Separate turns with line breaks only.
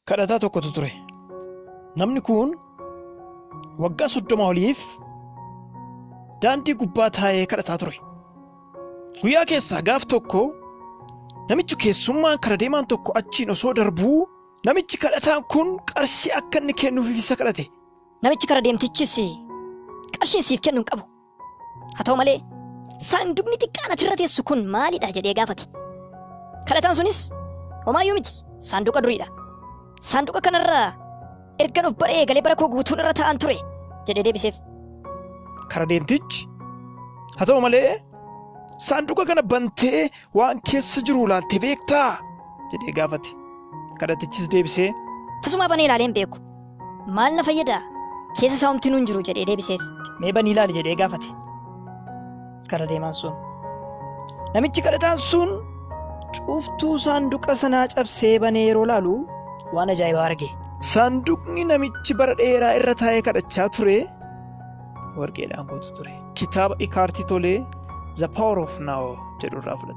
Kadhataa tokkotu ture. Namni kun waggaa 30 oliif daandii gubbaa taa'ee kadhataa ture. Guyyaa keessaa gaaf tokko namichi keessummaan kara deemaan tokko achiin osoo darbuu namichi kadhataan kun qarshii akka inni kennuuf isa kadhate.
Namichi kara deemtichis qarshiin siif kennu hin qabu. Haa ta'u malee saanduqni xiqqaan ati irra teessu kun maalidha jedhee gaafate. Kadhataan sunis homaayyuu miti saanduqa duriidha. Saanduqa kanarra ergan of baree eegalee bara koo guutuun irra taa'an ture jedhee deebiseef.
Kara deemtichi haa ta'u malee saanduqa kana bantee waan keessa jiru ilaaltee beektaa jedhee gaafate. Kadhatichis deebisee
Tasumaa banee ilaalee hin beeku. Maal na fayyada? Keessa isaa homtinuu hin jiru jedhee deebiseef.
Mee banii ilaali jedhee gaafate. Kara deemaan sun. Namichi kadhataan sun cuftuu saanduqa sanaa cabsee banee yeroo ilaalu waan ajaa'ibaa arge. Saanduqni namichi bara dheeraa irra taa'ee kadhachaa ture warqeedhaan guutuu ture. Kitaaba Eckhart Tolle The Power of Now jedhu irraa fudhatame.